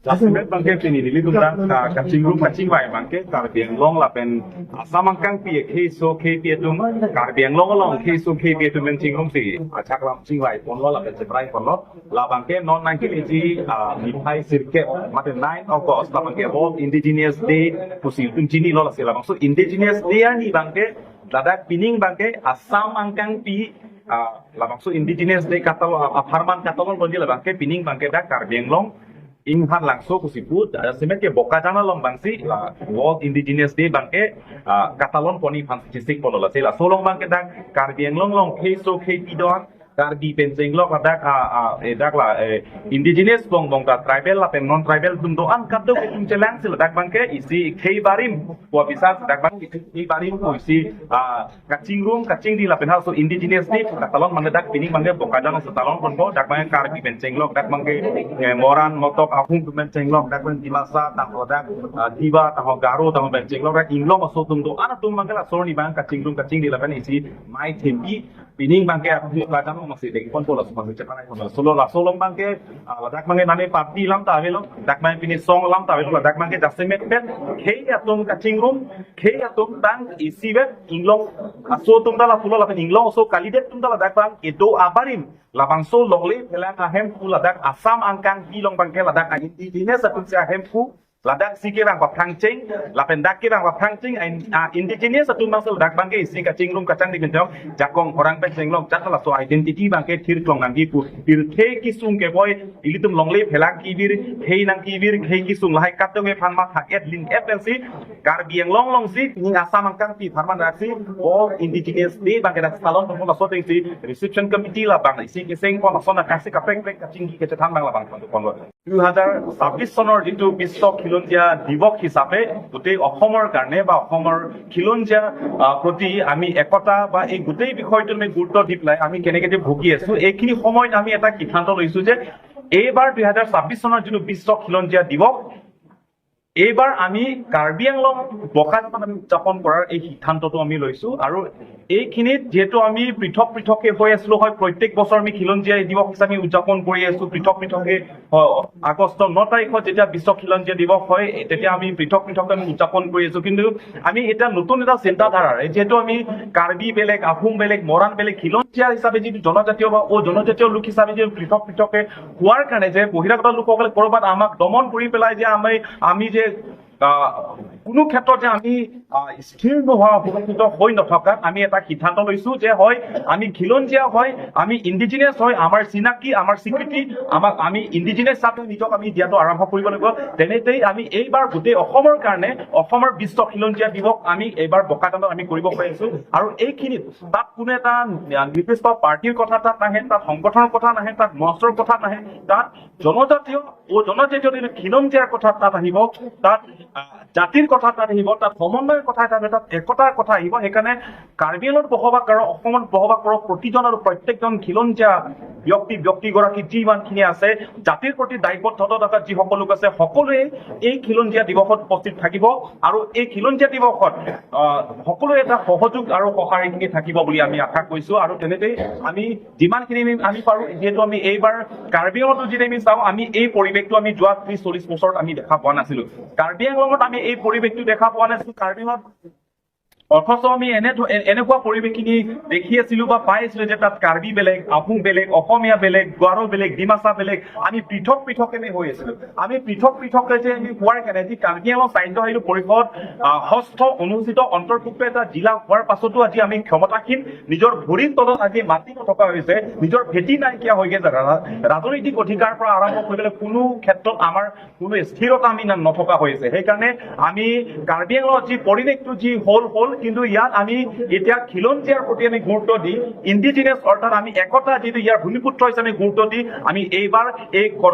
Jasimet bangke pini dili tum da kaching rum kaching bai bangke Karbi Anglong la pen Assam angkang pi khe so khe pi tum Karbi Anglong long khe so khe pi tum ching rum si achak lam ching bai pon lo la pen seprai pon lo la bangke non nangki ji mithai sirke mate 9 August la bangke World Indigenous Day pusi tum chini lo la se la bang so Indigenous Day ani bangke ladak pining bangke Assam angkang pi la bang so Indigenous Day katalo farman katalo bonji la bangke pining bangke da Karbi Anglong inghan langso kusipu semet ke Bokajana long bangsi la World Indigenous Day bangke katalon poni fansisik pono la se la solong bangke dang Karbi Anglong long khe so khe pidon Karbi penseng lok dak dak la indigenous bong bong ka tribal la pen non tribal tum do an kat do ke tum chelang sil dak bangke isi khe barim po bisa dak bang isi barim ko isi kaching rum kaching di la pen so Indigenous Day katalon mangke dak pining bangke Bokajana so talon pon bo dak bangke Karbi penseng lok dak bangke Moran Motok Ahum penseng lok dak bangke Dimasa tang dak Diba tang Garo tang penseng lok dak Inglong so tum do an tum bangke la so ni bang kaching rum kaching di la pen isi mai thempi pining bangke Bokajana masih dek pon pola masih cepat pon solo la solong bangke dak bangke nane party lam ta velo dak bangke pini song lam ta velo dak bangke jasemet pet khe atum kaching rum khe atum tang isi bet inglong aso tum dala pulo la pen inglong so kalidet tum dala dak bang edo abarim la bang so longle pelang ahem pu la dak Assam angkang hilong bangke la dak indigenous atum si ahem pu Ladak si ke bang pa prangching la pendak ke bang pa prangching indigenous atum bang so dak bang ke isi kaching rum kachang di benjong jakong orang pen senglong chat la so identity bang ke thir klong nang ki pu bir the ki sung ke boy ilitum longle phelang ki bir khei nang ki bir khei ki sung lahai kat ke phan ma thak et lin et si Karbi Anglong long si ning Assam angkang pi pharman rak si all Indigenous Day bang ke dak salon pon la so ting si reception committee la bang isi ke seng pon la so na kasi ka pek pek kaching ki ke thang bang la bang pon 2026 চনৰ যিটো বিশ্ব খিলঞ্জীয়া দিৱস হিচাপে গোটেই অসমৰ কাৰণে বা অসমৰ খিলঞ্জীয়া প্ৰতি আমি একতা বা এই গোটেই বিষয়টো আমি গুৰুত্ব দি পেলাই আমি কেনেকে যে ভুগি আছো, এইখিনি সময়ত আমি এটা সিদ্ধান্ত লৈছো যে এইবাৰ 2026 চনৰ যিটো বিশ্ব খিলঞ্জীয়া দিৱস, এইবাৰ আমি কাৰ্বি আংলং বোকাজানত আমি উদযাপন কৰাৰ এই সিদ্ধান্তটো আমি লৈছো। আৰু এইখিনিত যিহেতু আমি পৃথক পৃথকে হৈ আছিলো, হয় প্ৰত্যেক বছৰ আমি খিলঞ্জীয়া দিৱস হিচাপে উদযাপন কৰি আছো পৃথক পৃথকে। আগষ্ট 9 তাৰিখত যেতিয়া বিশ্ব খিলঞ্জীয়া দিৱস হয়, তেতিয়া আমি পৃথক পৃথকে আমি উদযাপন কৰি আছো। কিন্তু আমি এতিয়া নতুন এটা চিন্তাধাৰাৰে, যিহেতু আমি কাৰ্বি বেলেগ, আহোম বেলেগ, মৰাণ বেলেগ, খিলঞ্জীয়া হিচাপে যিটো জনজাতীয় বা অ জনজাতীয় লোক হিচাপে যে পৃথক পৃথকে হোৱাৰ কাৰণে যে বহিৰাগত লোকসকলে ক'ৰবাত আমাক দমন কৰি পেলাই যে আমি যে কোনো ক্ষেত্ৰত যে আমি স্থিৰ নোহোৱা, সুৰক্ষিত হৈ নথকাত আমি এটা সিদ্ধান্ত লৈছো যে হয় আমি খিলঞ্জীয়া হয়, আমি ইণ্ডিজিনিয়াছ হয়, আমাৰ চিনাকি, আমাৰ স্বীকৃতি আমাক আমি ইণ্ডিজিনিয়াছ হিচাপে নিজক আমি দিয়াটো আৰম্ভ কৰিব লাগিব। তেনেতেই আমি এইবাৰ গোটেই অসমৰ কাৰণে অসমৰ বিশ্ব খিলঞ্জীয়া দিৱস আমি এইবাৰ বোকাজানত আমি কৰিব পাৰিছো। আৰু এইখিনিত তাত কোনো এটা নিৰ্দিষ্ট পাৰ্টীৰ কথা তাত নাহে, তাত সংগঠনৰ কথা নাহে, তাত মঞ্চৰ কথা নাহে, তাত জনজাতীয় ও জনজাতীয় খিলঞ্জীয়াৰ কথা তাত আহিব, তাত জাতিৰ কথা তাত আহিব, তাত সমন্বয়ৰ কথা তাত আহিব, তাত একতাৰ কথা আহিব। সেইকাৰণে কাৰ্বি আংলঙত বসবাস কৰা, অসমত বসবাস কৰা প্ৰতিজন আৰু প্ৰত্যেকজন খিলঞ্জীয়া ব্যক্তি, ব্যক্তিগৰাকী যিমানখিনি আছে, জাতিৰ প্ৰতি দায়বদ্ধতা থকা যিসকল লোক আছে, সকলোৱে এই খিলঞ্জীয়া দিৱসত উপস্থিত থাকিব আৰু এই খিলঞ্জীয়া দিৱসত সকলোৱে এটা সহযোগ আৰু সঁহাৰিখিনি থাকিব বুলি আমি আশা কৰিছো। আৰু তেনেতেই আমি যিমানখিনি আমি পাৰো, যিহেতু আমি এইবাৰ কাৰ্বি আংলঙতো যদি আমি চাওঁ, আমি এই পৰিৱেশটো আমি যোৱা 30-40 বছৰত আমি দেখা পোৱা নাছিলো। কাৰ্বি আংলঙত আমি এই পৰিৱেশটো দেখা পোৱা নাছিলো। কাৰ্বি আংলঙত অথচ আমি এনেকুৱা পৰিৱেশখিনি দেখি আছিলো বা পাই আছিলো যে তাত কাৰ্বি বেলেগ, আহোম বেলেগ, অসমীয়া বেলেগ, গাৰো বেলেগ, ডিমাচা বেলেগ, আমি পৃথক পৃথকে আমি হৈ আছিলো। আমি পৃথক পৃথকে যে আমি হোৱাৰ কাৰণে যি কাৰ্বি আংলং স্বায়ত্তশাসিত পৰিষদ ষষ্ঠ অনুসূচিত অন্তৰ্ভুক্ত এটা জিলা হোৱাৰ পাছতো আজি আমি ক্ষমতাহীন, নিজৰ ভৰিৰ তলত আজি মাটি নথকা হৈছে, নিজৰ ভেটি নাইকিয়া হৈ গৈছে। ৰাজনৈতিক অধিকাৰ পৰা আৰম্ভ কৰি পেলাই কোনো ক্ষেত্ৰত আমাৰ কোনো স্থিৰতা আমি নথকা হৈছে। সেইকাৰণে আমি কাৰ্বি আংলঙত যি পৰিৱেশটো যি হ'ল হ'ল, কিন্তু ইয়াত আমি এতিয়া খিলঞ্জীয়াৰ প্ৰতি আমি গুৰুত্ব দি ইণ্ডিজিনিয়াছ অৰ্থাৎ আমি একতা যিটো ইয়াৰ ভূমিপুত্ৰ হিচাপে গুৰুত্ব দি আমি এইবাৰ এইবোৰ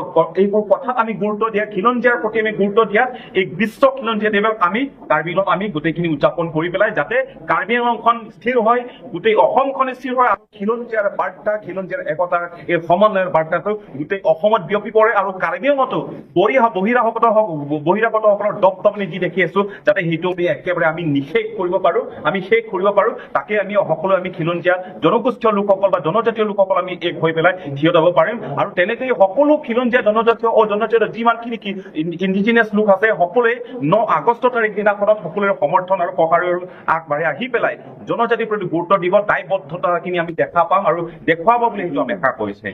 কথাত আমি গুৰুত্ব দিয়া, খিলঞ্জীয়াৰ প্ৰতি আমি গুৰুত্ব দিয়া এই বিশ্ব খিলঞ্জীয়া দিৱস আমি কাৰ্বি আংলঙত আমি গোটেইখিনি উদযাপন কৰি পেলাই যাতে কাৰ্বি আংলংখন স্থিৰ হয়, গোটেই অসমখন স্থিৰ হয় আৰু খিলঞ্জীয়াৰ বাৰ্তা, খিলঞ্জীয়াৰ একতাৰ এই সমন্বয়ৰ বাৰ্তাটো গোটেই অসমত বিয়পি পৰে আৰু কাৰ্বি আংলঙতো বহিৰাগতসকলৰ দপদপনি যি দেখি আছো, যাতে সেইটো আমি একেবাৰে আমি নিষেধ কৰিব পাৰো। পাৰোঁ, আমি শেষ কৰিব পাৰোঁ। তাকে আমি সকলো আমি খিলঞ্জীয়া জনগোষ্ঠীয় লোকসকল বা জনজাতীয় লোকসকল আমি এক হৈ পেলাই থিয় দিব পাৰিম। আৰু তেনেকেই সকলো খিলঞ্জীয়া জনজাতীয়, অজনজাতীয় যিমানখিনি ইণ্ডিজিনিয়াছ লোক আছে, সকলোৱে 9 আগষ্ট তাৰিখ দিনাখনত সকলোৰে সমৰ্থন আৰু সঁহাৰি আৰু আগবাঢ়ি আহি পেলাই জনজাতিৰ প্ৰতি গুৰুত্ব দিব, দায়বদ্ধতাখিনি আমি দেখা পাম আৰু দেখুৱাব বুলি সেইটো আমি আশা কৰিছোঁ।